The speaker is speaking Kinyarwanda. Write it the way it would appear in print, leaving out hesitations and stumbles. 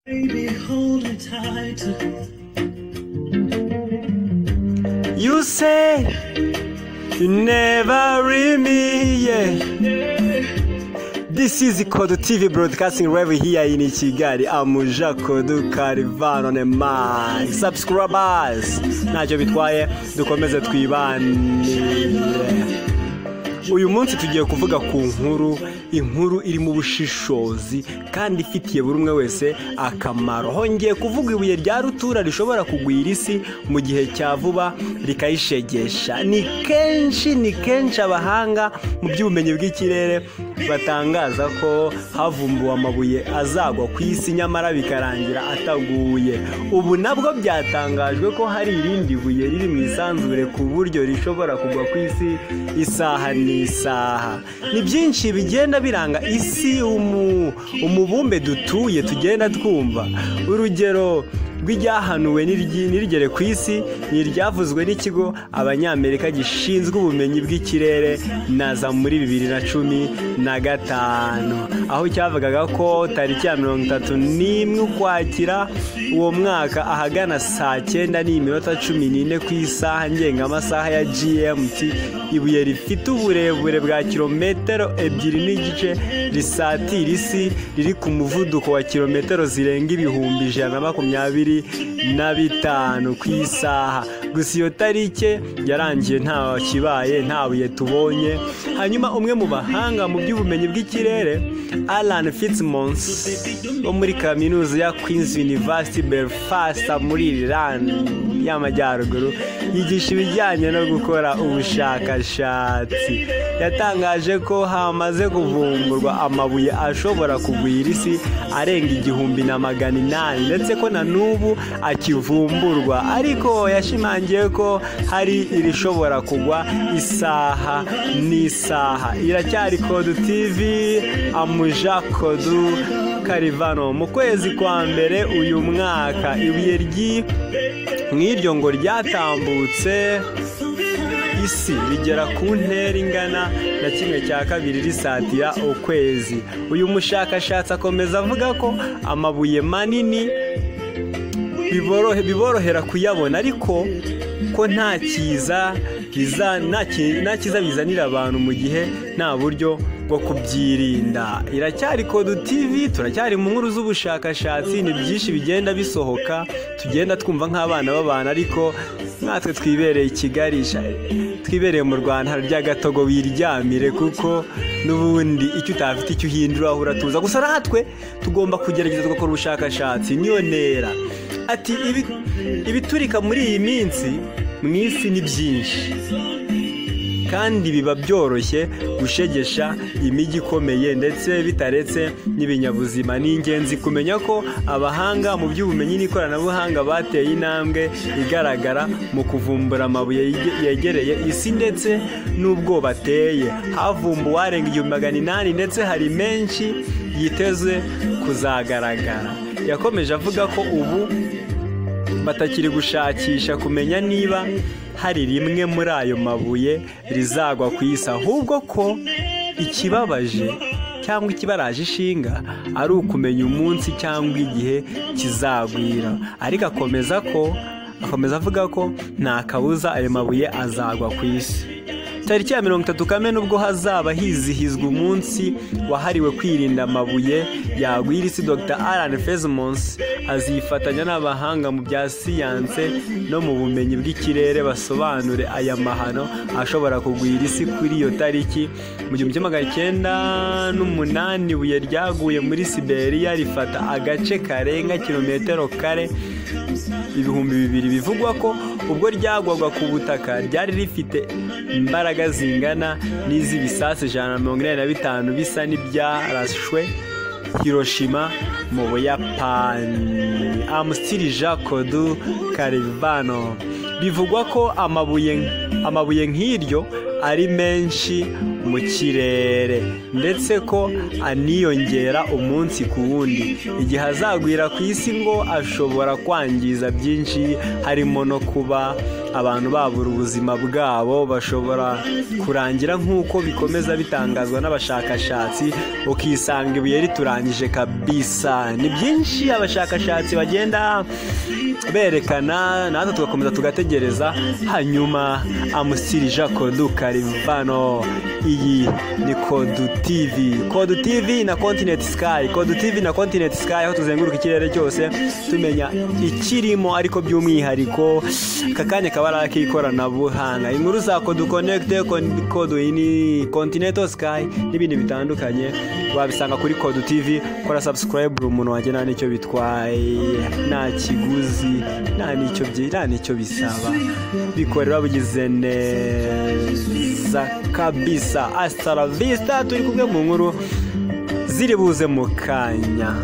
Baby, hold me tight. You say you never leave me, yeah. This is Kodu TV broadcasting live here in Kigali. I'm Kodu Karivano on the mic. Subscribers, ntacyo bitwaye, dukomeze twibanire. Uyu munsi tugiye kuvuga ku nkuru, inkuru iri mu bushishozi kandi ifitiye buri umwe wese akamaro. Hongeye kuvuga ibuye rya rutura rishobora kugwira isi mu gihe cya vuba rikayishegesha. Ni kenshi abahanga mu by'ubumenyi bw'ikirere batangaza ko havumbuwe amabuye azagwa ku isi, nyamara bikarangira ataguye. Ubu nabwo byatangajwe ko hari irindi buye riri mu isanzure ku buryo rishobora kugwa ku isi isaha n'isaha. Ni byinshi bigenda biranga isi, umubumbe dutuye tugenda twumva. Urugero rw'iryahanuwe nirigere ku isi ni iryavuzwe n'ikigo Abanyamerika gishinzwe ubumenyi bw'ikirere NASA muri 2015, aho cyavugaga ko tariki ya 31 Ukwakira uwo mwaka ahagana saa 9:14 ku isaha ngengamasaha ya GMT, ibuye rifite uburebure bwa kilometero 2.5 risatira isi riri ku muvuduko wa kilometero zirenga 125,000 ku isaha. Gusa iyo tariki yarangiye nta kibaye, nta buye tubonye. Hanyuma umwe mu bahanga mu by'ubumenyi bw'ikirere, Alan Fitzsimmons wo muri kaminuza ya Queen's University Belfast muri Ireland y'Amajyaruguru, yigisha ibijyanye no gukora ubushakashatsi, yatangaje ko hamaze kuvumburwa amabuye ashobora kugwira isi arenga 1800, ndetse ko na n'ubu akivumburwa, ariko yashimangiye ko hari irishobora kugwa isaha n'isaha. Iracyari Kodu TV, Amuja Kodu Karivano. Mu kwezi kwa mbere uyu mwaka, ibuye nk'iryo ngo ryatambutse isi rigera ku ntera ingana na 1/2 risatira ukwezi. Uyu mushakashatsi akomeza avuga ko amabuye manini biborohera kuyabona, ariko ko nta cyiza bizanira abantu mu gihe nta buryo bwo kubyirinda. Iracyari Kodu TV, turacyari mu nkuru z'ubushakashatsi. Ni byinshi bigenda bisohoka, tugenda twumva nk'abana b'abantu, ariko natwe twibereye i Kigali, twibereye mu Rwanda ry'agatogo wiryamire, kuko n'ubundi icyo utafite icyo uhindura uratuza. Gusa natwe tugomba kugerageza tugakora ubushakashatsi. Niyo ntera ati ibiturika muri iyi minsi mu isi ni byinshi, kandi biba byoroshye gushegesha imijyi ikomeye ndetse bitaretse n'ibinyabuzima. Ni ingenzi kumenya ko abahanga mu by'ubumenyi n'ikoranabuhanga bateye intambwe igaragara mu kuvumbura amabuye yegereye isi, ndetse n'ubwo bateye havumbuwe arenga 1800, ndetse hari menshi yiteze kuzagaragara. Yakomeje avuga ko ubu batakiri gushakisha kumenya niba hari rimwe muri ayo mabuye rizagwa ku isi, ahubwo ko ikibabaje cyangwa ikibaraje ishinga ari ukumenya umunsi cyangwa igihe kizagwira. Ariko akomeza avuga ko nta kabuza ayo mabuye azagwa ku isi. Tariki ya 30 Kamena ubwo hazaba hizihizwa umunsi wahariwe kwirinda amabuye yagwira isi, Dr Alan Fitzsimmons azifatanya n'abahanga mu bya siyanse no mu bumenyi bw'ikirere basobanure aya mahano ashobora kugwira isi kuri iyo tariki. Mu 1908 ibuye ryaguye muri Siberia rifata agace karenga kilometero kare 2000. Bivugwa ko ubwo ryagwaga ku butaka ryari rifite imbaraga zingana n'iz'ibisasu 185 bisa n'ibyarashwe Hiroshima mu Buyapani. Amusitiri Jean Kodu Karivano. Bivugwa ko amabuye nk'iryo ari menshi mu kirere, ndetse ko aniyongera umunsi ku wundi. Igihe azagwira ku isi ngo ashobora kwangiza byinshi, harimo no kuba abantu babura ubuzima bwabo, bashobora kurangira nk'uko bikomeza bitangazwa n'abashakashatsi, ukisanga ibuye riturangije kabisa. Ni byinshi abashakashatsi bagenda berekana, natwe tugakomeza tugategereza. Hanyuma amusirija Kodu Karivano, iyi ni Kodu TV, Kodu TV na Continent Sky, Kodu TV na Continent Sky, aho tuzenguruka ikirere cyose tumenya ikirimo, ariko by'umwihariko aka kanya kaba ari ak'ikoranabuhanga, inkuru za Kodu Connect, Kodu ini Continental Sky n'ibindi bitandukanye wabisanga kuri Kodu TV. Kora subscribe, umuntu wanjye nta n'icyo bitwaye, nta kiguzi, nta n'icyo bisaba, bikorera bugize neza kabisa. Hasta la vista, turi kumwe mu nkuru ziri buze mu kanya.